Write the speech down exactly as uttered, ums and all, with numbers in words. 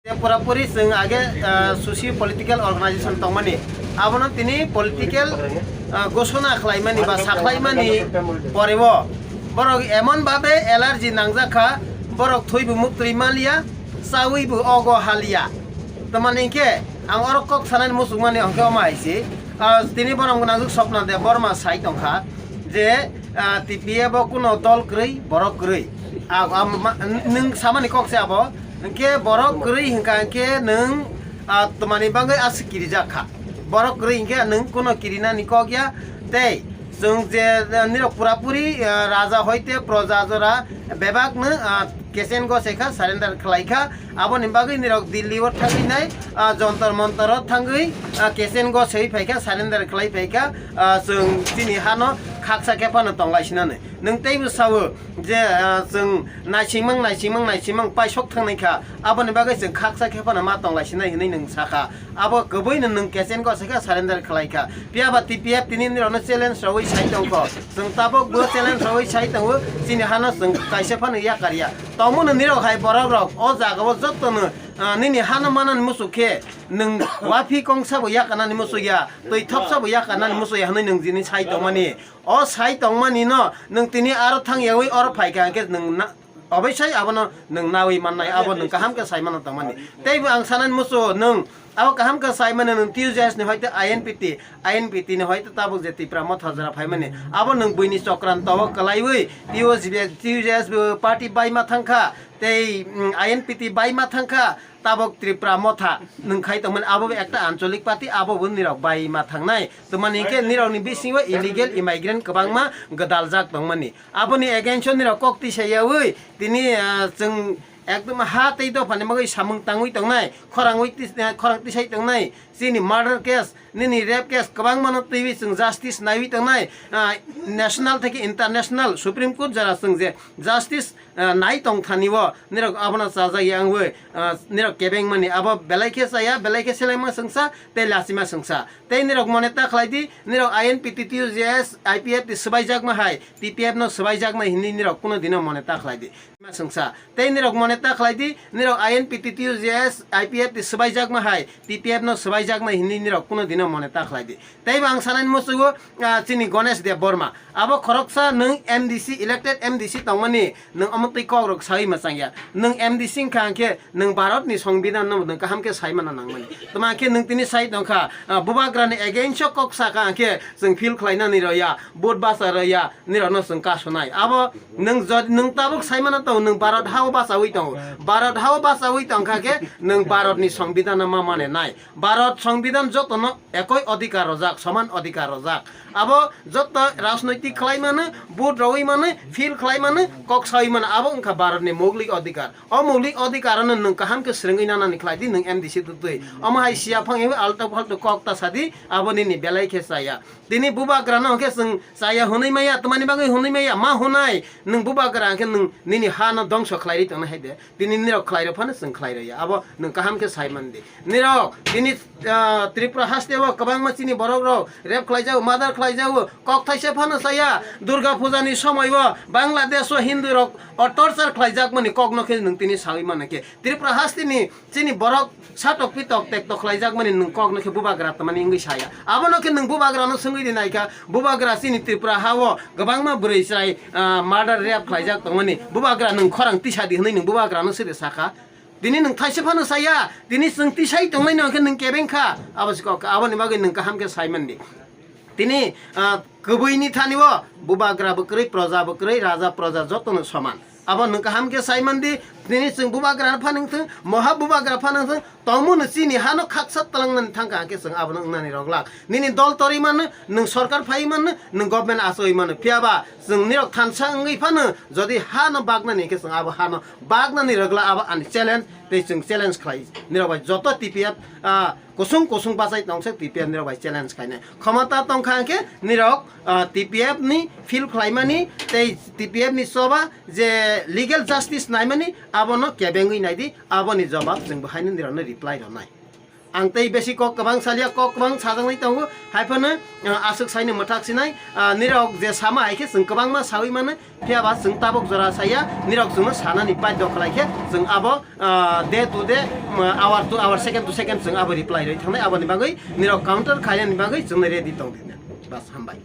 Purapuri chwng age, ah, socio political organization tongmani, abono tini political, ah, gosona khlaimani ba sakhlaimani porebo borok emon babe allergy nangjak kha, borok thwibo muktwi maliya, chawibo ogo haliya. Tamani hinkhe ang oro kok sanani muchungmani hwnkhe omo hai se, ah, tini borok gwnangjuk Swapna Debbarma sai tongkha je, ah, T P F o kuno dol kwrwi, borok kwrwi. Ah, ah, ma-, nwng samani kok se abo, hinkhe borok kwrwi hinkha hinkhe nwng, ah, tamani bagwi aswk kirijak kha. Borok kwrwi hinkhe nwng kuno kirinani kok ya, tei chwng je, ah, nirok purapuri, ah, raja hoite proja jora bebakno, ah, kechen gose kha, surrender khlai kha. Aboni bagwi nirok Delhi o thangwi nai, ah, Jontor Montor o thangwi, ah, kechen goswi phai kha, surrender khlai phai kha, ah, chwng chini hano khaksa khe phano tonglai sinani. Nwng teibo sao je, ah, chwng naisingmang, naisingmang, naisingmang paisok thangnai kha, aboni bagwi chwng khaksa khe phano ma tonglai sinai hwnwi nwng sakha. Abo kwbwino nwng kechen gose kha, surrender khlai kha. Phiya ba T P F tini nirokno challenge rwui sai tongkho. Chwng tabuk bo challenge rwui sai tongo, chini hano chwng kaisa phano yakar ya. Tongmano nirok hai borok rok o jaga o jottono, ah, nini hano manani muchuk khe nwng wafi kongsa bo yakarnani muchuk ya, twi thopsa bo yakarnani muchuk ya hwnwi nwng jini sai tongmani. O sai tongmani no nwng tini aro thang yaui oro phai kha hinkhe nwng na, oboisai abono nwng naui mannai, abo nwng kaham khe sai mano tongmani. Teibo ang sanani muchungo nwng abo kaham khe sai mano nwng T U J S ni hoite I N P T, I N P T ni hoite tabuk je Tipra Motha jora phaimani, abo nwng buini chokranto o kwlaiwi T U J S, T U J S bo party bai ma thangkha, tei, mm, I N P T bai ma thangkha, tabuk Tripura Motha nwng khai tongmani, abo bo ekta ancholik party, abo bo nirok bai ma thangnai. Tamani hinkhe nirokni bisingo illegal immigrant kwbangma gwdaljak tongmani. Aboni against o nirok kok tisa yaui tini, ah, chwng ekdom ha tei dophani bagwi samung tangwi tongnai, khorangwi tis-, ah, khorang tisai tongnai, chini murder case, nini rape case kwbangmano twiwi chwng justice naiwi tongnai, ah, national theke international Supreme Court jora chwng je justice, ah, nai tongthani o nirok abono chajak ya wngwi, ah, nirok kebengmani abo belai khe chaya, belai khe selengma swngsa tei lachima swngsa. Tei nirok mone ta khlai di, nirok I N P T, T U J S, I P F ni swbaijakma hai, T P F no swbaijaknai hinwi nirok kuno dino mone ta khlai di. Ma swngsa. Tei nirok mone ta khlai di, nirok I N P T, T U J S, I P F ni swbaijakma hai, T P F no swbaijaknai hinwi nirok kuno dino mone ta khlai di. Teibo ang sanani muchungo, ah, chini Ganesh Debbarma. Abo khoroksa nwng M D C, elected M D C tongmani, nwng omo twi kokrok saui mwchang ya. Nwng M D C wngkha hinkhe nwng Bharat ni Songbidan no nwng kaham khe sai mana nangmani. Tma khe nwng tini sai tongkha, ah, Bubagra ni against o kok sakha hinkhe chwng feel khlainani rw ya, vote bacha rw ya, nirok no chwng kasonai. Abo nwng jod-, nwng tabuk sai mana tongo, nwng Bharat ha o bachaui tongo. Bharat ha o bachaui tongkha khe nwng Bharat ni Songbidan no ma mane nai. Bharat Songbidan jotono ekoi odhikar rojak, soman odhikar rojak. Abo joto rajnoitik khlai mano, vote rwi mano, feel khlai mano, kok saui mano, abo wngkha Bharat ni moulik odhikar. O moulik odhikar ano nwng kaham khe swrwngwi nanani khlai di nwng M D C twtwi. Omo hai siya phang ewi alto phalto kok ta sadi, abo nini belai khe chaya. Tini Bubagra no hwnkhe chwng chaya hwnwi maya, twmani bagwi hwnwi maya, ma hwnai, nwng Bubagra hwnkhe nwng nini ha no dongso khlai ri tongna hai de. Tini nirok khlai rw phano chwng khlai rw ya. Abo nwng kaham khe sai man di. Nirok tini, ah, Tripura haste o kwbangma chini borok rok rape khlai jago, murder khlai jago. Kok thaisa phano saya Durga Puja ni somoi o Bangladesh o Hindu rok o torture khlai jak mani kok no khe nwng tini saui mano khe. Tripura haste ni chini borok satok pitok tekto khlai jak mani nwng kok no khe Bubagra tamani wngwi saya. Abo no khe nwng Bubagra no swngwi di nai kha. Bubagra chini Tripura ha o kwbangma bwrwi chwrai, ah, murder rape khlaijak tongmani. Bubagra nwng khorang tisa di hwnwi nwng Bubagra no sede sakha. Tini nwng thaisa phano saya, tini chwng tisai tongnai no hwnkhe nwng kebeng kha. Abo se kok, aboni bagwi nwng kaham khe sai man di. Tini, ah, kwbwi ni thani o Bubagra bo kwrwi, proja bo kwrwi, raja proja jotono soman. Abo nwng kaham khe sai man di, tini chwng Bubagra pha nwng thung, moha Bubagra pha nwng thung, tongmung no chini hano khaksa twlangnani thangkha, hwnkhe chwng abono wngnani rwglak. Nini dol torwi mano, nwng sorkar phaiwi mano, nwng government achaiwi mano. Phiya ba chwng nirok thansa wngwi phano, jodi hano baknani hwnkhe chwng abo hano baknani rwglak, abo ani challenge, tei chwng challenge khlai nirok bai joto T P F, ah, kusung kusung bachai tongse T P F nirok bai challenge khainai. Khomota tongkha hwnkhe nirok, ah, T P F ni feel khlaimani tei T P F ni choba je legal justice naimani abono kebengwi naidi, aboni jobab chwng bo haino nirokno reply rwnai. Ang tei besi kok kwbang salia, kok kwbang sajaknai tongo, hai phano, ah, aswk saini mwthak sinai, ah, nirok je sama hai khe chwng kwbangma sawi mano, phiya ba chwng tabuk jora saya, nirok chwngno sanani badhyo khlai khe chwng abo, ah, day to day, ah, hour to hour, second to second chwng abo reply rwi thangnai, aboni bagwi nirok counter khainani bagwi chwngno ready tong di. Bas, hambai.